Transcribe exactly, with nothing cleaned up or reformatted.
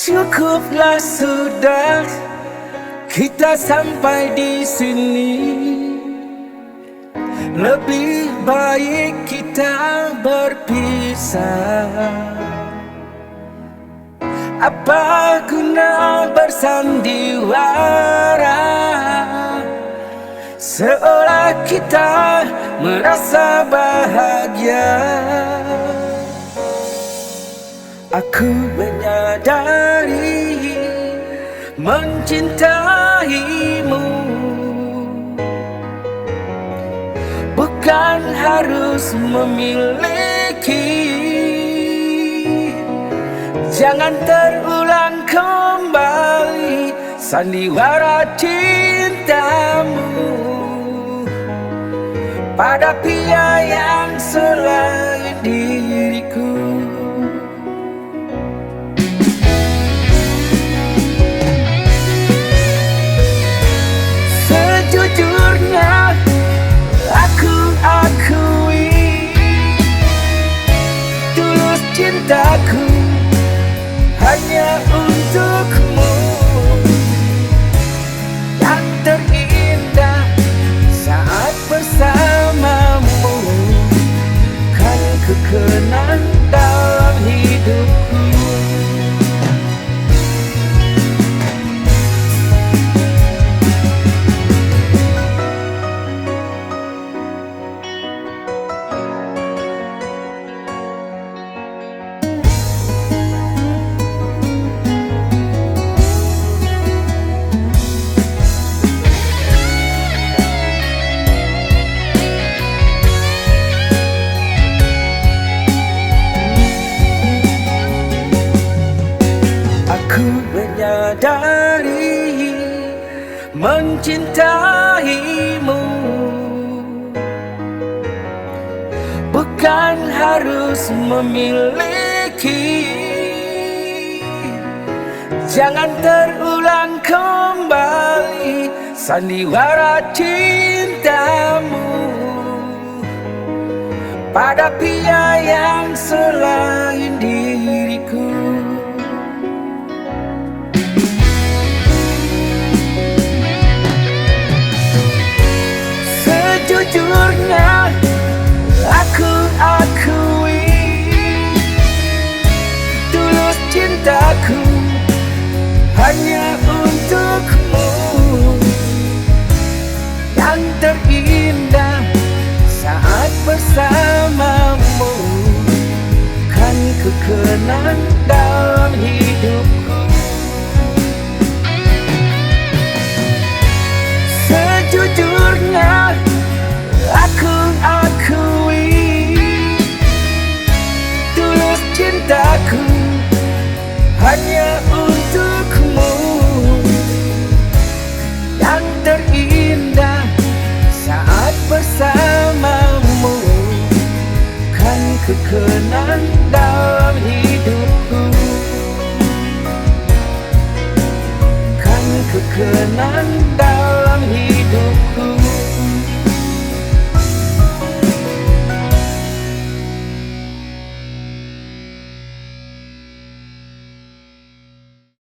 Cukuplah sudah kita sampai di sini. Lebih baik kita berpisah. Apa guna bersandiwara seolah kita merasa bahagia? Aku menyadari mencintaimu bukan harus memiliki. Jangan terulang kembali sandiwara cintamu pada pria yang selain diriku. Sejujurnya, aku akui, tulus cintaku hanya untukmu. Yang terindah saat bersamamu, kan ku kenang dalam hidupku. Aku menyadari mencintaimu bukan harus memiliki. Jangan terulang kembali sandiwara cintamu pada pria yang selain diriku. Sejujurnya, aku akui, tulus cintaku hanya untukmu. Yang terindah saat bersamamu, kan ku kenang dalam hidupku. Sejujurnya, aku akui, tulus cintaku hanya untukmu. Yang terindah saat bersamamu, kan ku kenang dalam hidupku. Kan ku kenang dalam hidupku.